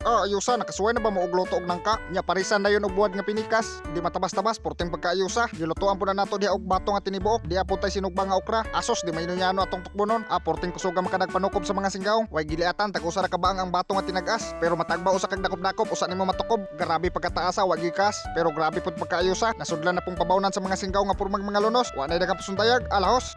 Ah, ayusa, nakasuway na ba mo og luto og nangka? Nya parisan dayon og buwad nga pinikas. Di matabas-tabas, porting pagkaayusa. Gilutuan po na nato diha og bato nga tinibuok. Diha po tay sinugba nga okra. Asos, di mainuyano atong tukbonon. Ah, porting kusuga makadagpanukob sa mga singgaong. Way giliatan, tag-usa ra ka baang ang bato nga tinagas. Pero matagba usa kag dakop-dakop, usa nimo matukob. Grabe pagkataasa, wa gikas. Pero grabe pud pagkaayusa. Nasudlan na pong pabawnan sa mga singgaw nga purmag mga lunos. Wa nay daghang pasundayag, alahos.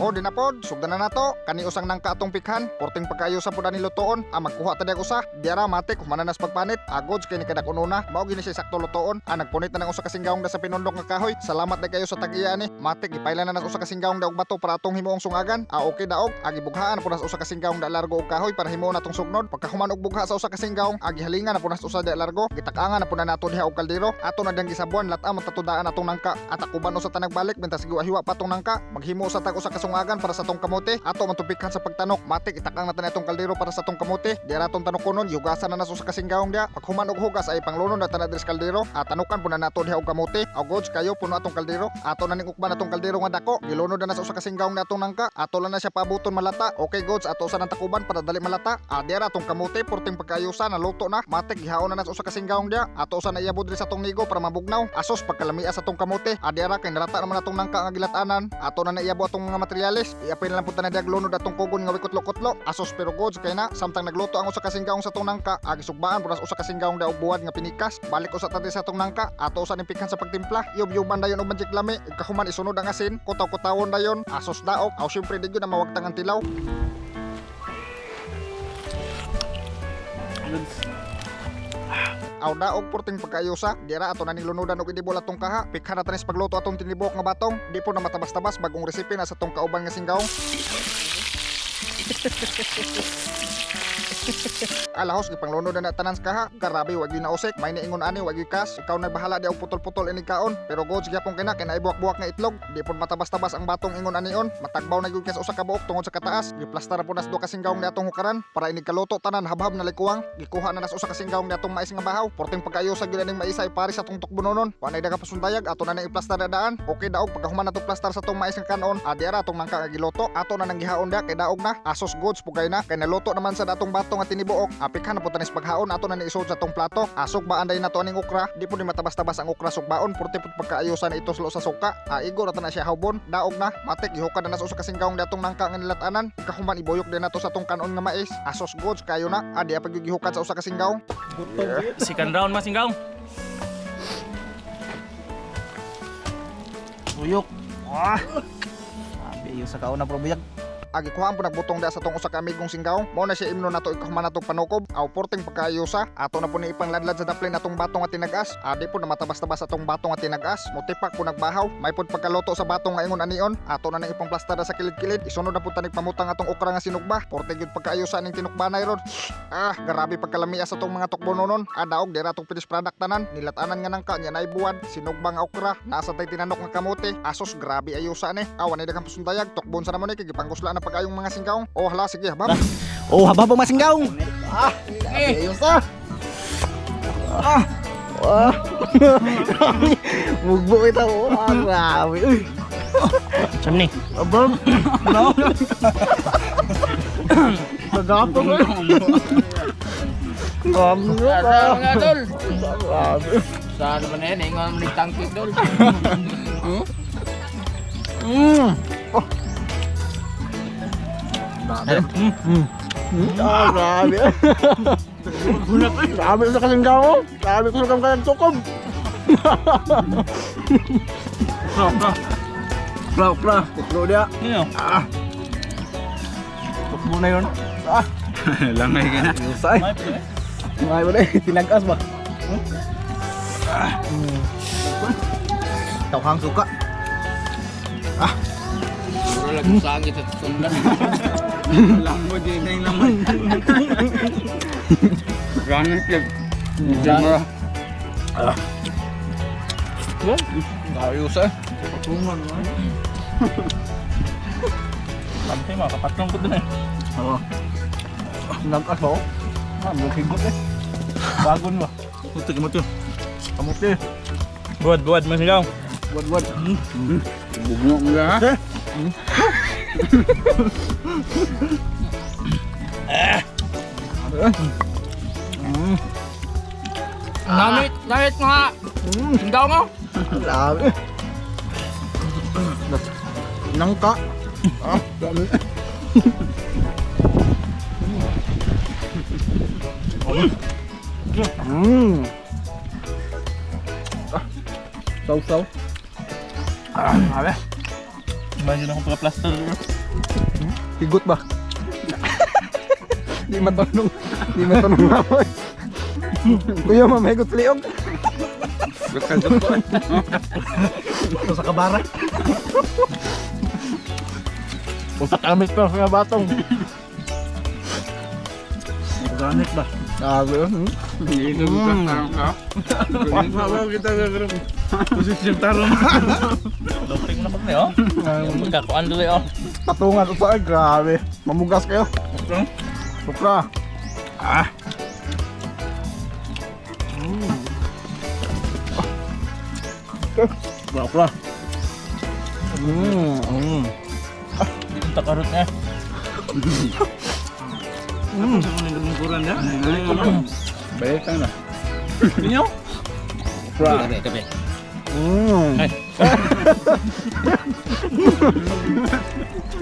O di na pod, sugdan na nato. Kani usang nangka atong pikhan, porting pagkaayo sa pod ani lutoon. Ah, magkuha ta diag usa. Diara matik humana nas pagpanit. Agods kay ni kadak ununa. Mao gini siya sakto lutoon. Ah, nagpunit na ng usa ka singgawong da sa pinundok nga kahoy. Salamat day kayo sa tag-iya ani. Matik gipaila na nas usa ka singgawong da og bato para atong himuong sungagan. Ah, okay daog. Ah, gibughaan na po nas usa ka singgawong da largo og kahoy para himuon atong sugnod. Pagkahuman og bugha sa usa ka singgawong, ah, gihalingan na po nas usa da largo. Gitakangan na po na nato diha og kaldero. Ato na diyang gisabuan lat-a matatudaan atong nangka. At akuban usa ta nagbalik bentas giwa-hiwa pa atong nangka. Maghimo usa tag usa ka sungagan para sa atong kamote. Ato man tupikhan sa pagtanok. Matik itakang natin atong kaldero para sa atong kamote. Di atong tanukonon, gihugasan na nas usa ka singgawong diha. Paghuman og hugas ay panglunod na tanan diri sa kaldero. At tanukan po na nato diha og kamote. Aw goods kayo puno atong kaldero. Ato na ning ukban atong kaldero nga dako. Gilunod na nas usa ka singgawong na atong nangka. Ato lang na siya pabuton malata. Okay goods, ato sa nang takuban para dali malata. Ah, di atong kamote porting pagkaayusa naluto na. Matik gihaon na nas usa ka singgawong diha. Ato sa naiyabod diri sa atong nigo para mabugnaw. Asos pagkalamia sa atong kamote. Ah, di kay nalata naman atong nangka nga gilatanan. Ato na naiyabo atong mga materyales. Iapil na lang po ta na diag lunod atong kugon nga wikutlo-kutlo. Asos pero goods kay na samtang nagluto ang usa ka singgawong sa atong nangka. Agi sugbaan po nas usa ka singgawong da og buwad nga pinikas. Balik usa ta diri sa atong nangka. Ato usa ning pikhan sa pagtimpla. Yub-yuban dayon og magic lami. Kahuman isunod ang asin. Kutaw-kutawon dayon. Asos daok. Aw syempre di gyud na mawagtang ang tilaw. Aw daog porting pagkaayusa, dira ato na ning lunudan og idibol atong kaha. Pikhan na tanis pagluto atong tinibok nga batong. Di po na matabas-tabas bagong resipe na sa atong kauban nga singgawong. Alahos gipanglunod na na tanan sa kaha. Grabe wag gyud nausik. May niingon ani wag gyud kas. Ikaw na bahala di og putol-putol ini kaon. Pero goods gyapon kay na kay naibuwak-buwak nga itlog. Di pod matabas-tabas ang batong ingon anion. Matagbaw na gyud kas usa ka buok tungod sa kataas. Giplastar po nas duha ka singgawong ni atong hukaran para inig kaluto tanan habhab na likuwang. Gikuha na nas usa ka singgawong ni atong mais nga bahaw. Porting pagkayo sa gyud aning maisa ipari sa atong tukbononon. Wa nay daghang pasundayag ato na nang iplastar na daan. Okay daog pagkahuman natong plastar sa atong mais nga kanon. Adi ara atong nangka nga giluto. Ato na nang gihaon da kay daog na. Asos goods pugay na kay naluto naman sa datong bato nga tinibuok. Apikhan na po tanis paghaon ato na ni isod sa atong plato. Asok ba anday nato aning okra? Di po ni matabas-tabas ang okra sugbaon porte pud pagkaayusan ituslo sa suka. Aigo ra ta na siya hawbon. Daog na. Matik gihukad na nas usa ka singgawong datong nangka nga nilatanan. Kahuman ibuyok din nato sa atong kanon nga mais. Asos goods kayo na. Adi pa gyud gihukad sa usa ka singgawong. Second round mas singgaw. Tuyok. Wah. Sabi yung sa kauna pro buyag. Agi kuhaan po nagbutong da sa tong usa ka amigong singgaw. Mao na siya imno nato ikahuman natong panukob. Aw porting pagkaayusa. Ato na po ni ipangladlad sa daplin atong batong nga tinagas. Adi po na matabas-tabas atong batong nga tinagas. Motipak po nagbahaw. May pod pagkaluto sa batong nga ingon anion. Ato na nang ipangplasta da sa kilid-kilid. Isunod na po tanig pamutang atong okra nga sinugba. Porte gyud pagkaayusa ning tinukbanay ron. Ah, grabe pagkalamia sa tong mga tukbononon. Ah, daog dira atong finished product tanan. Nilatanan nga nangka nya naibuwad. Sinugba nga okra. Nasa tay tinanok nga kamote. Asos grabe ayusa ni. Aw ani daghang pasundayag. Tukbon sa namon ni kay gipangusla na pagayong mga singgawng. Oh hala sige habab. Oh, habab ang masinggaw. Ah, eh. Ayos ah. Ah. Wah. Mugbo kita oh. Ah, grabe. Uy. Sam ni. Abang. No. Kagapo ko. Grabe. Sa mga tol. Grabe. Sa ano ba na yan? Ingon mo ni tangkit tol. Oh. Grabe. Ah, grabe. Grabe sa kasinggaw ko. Grabe ko sa kang tukob. Pro, pro. Pra, pra. Tuklo dia. Ano? Ah. Tukbo na yun. Ah. Langay ka na. Yusay. Ngay ba na eh. Tinagas ba? Ah. Tawhang suka. Puro lang sangit at sundan. Lambo din na yung laman. Ganit lang. Hindi. Ah. Ayos eh. Pantay mga kapatlong ko dun eh. Oo. Tinagas ba oh? Ah, maghigot eh. Bagon ba? Puto kamote. Kamuti. Buwad, buwad mas singgaw. Buwad, buwad. Bugno mo na ha? Eh. Namit, namit nga. Singaw nga. Grabe. Nangka. Ah, grabe. Ah, Saw-saw. Ah, grabe. Imagine akong pagka-plaster. Higot ba? Di matanong. Di matanong mama. Kuya, mamahigot liog. Sa kabara. Usa kamit pa sa batong. Organic ba? Grabe. Posisyon tarong. Doping na kami oh. Magkakuan dulu oh. Patungan usa, ay, grabe. Mamugas kayo. Okay. Sukra. Ah. Bakla. Di ko takarot na. Lungkuran na. Balik na. Inyo? Sukra. Tabi, tabi. Ay.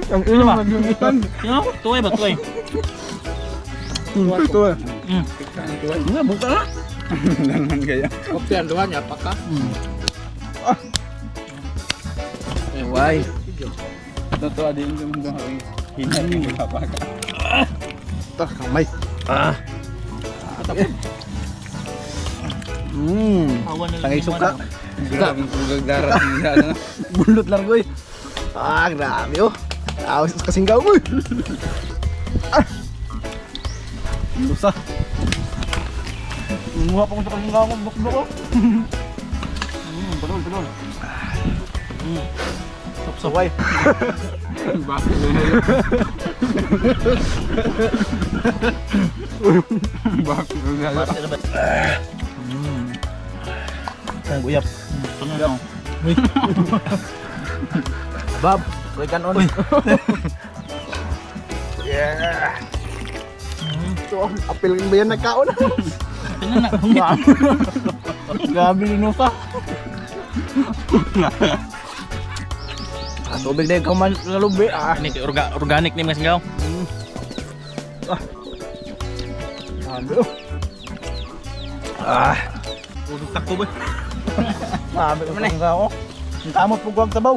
Ang ilong nagyunitan. Inyo? Tuway ba? Tuway. Ito eh. Nga, buka na. Kopi ang duha niya, paka. Why? Totoo din yung mga hina yung kapaka. Ta, kamay. Ah. Mm. Awa na lang Tangay yung suka. ano. Grabe kung darat niya. Ano? Bulot lang ko eh. Ah, grabe oh. Awas sa kasinggaw mo eh. Ah. Lusa. Umuha pa ko sa kasing gawang bukbuk ko. Balol, balol. Saway. Bakit? Bakit? Ang uyap. Ano? Uy. Bab, we can on. Yeah. So, apil ba yan nagkaon? Tingnan na. Grabe ni Nusa. Ah, tubig na yung kaman sa lubi. Ah. Ini organic ni mga singgaw. Grabe oh. Ah, Usok takbo ba? grabe ko sa ako. Ang kamot po guwag sabaw.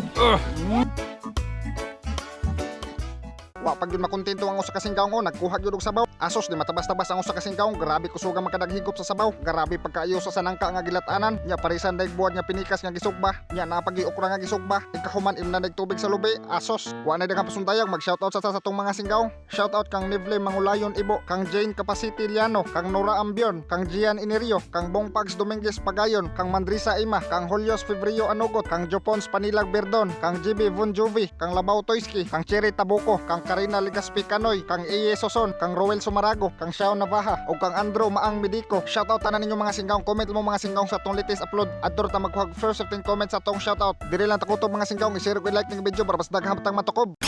Wa pag yun makontento ang usa ka singkaong o nagkuha gyud og sabaw. Asos di matabas-tabas ang usa ka singkaong, grabe kusuga makadaghigop sa sabaw. Grabe pagkaayo sa sanangka nga gilatanan. Nya parisan daig buwad nga pinikas nga gisugba. Nya napagi okra nga gisugba. Ikahuman imna daig tubig sa lubi. Asos wa na daghang pasundayag, mag shoutout sa atong mga singkaong. Shoutout kang Nivle Mangulayon Ibo, kang Jane Capacity Liano, kang Nora Ambion, kang Gian Inirio, kang Bong Pags Dominguez Pagayon, kang Mandrisa Ima, kang Julios Febrio Anugot, kang Jopons Panilag Berdon, kang GB Von Jovi, kang Labaw Toyski, kang Cherry Tabuco, kang Karina Legaspi Canoy, kang Iye Soson, kang Roel Sumarago, kang Xiao Navaja, ug kang Andro Maang Medico. Shoutout tanan ninyo mga singkaong. Comment mo mga singkaong sa atong latest upload. Adtor ta magkuhag first 15 comments sa atong shoutout. Diri lang takutob mga singkaong. I-share ug i-like ning video para mas daghang tang matukob.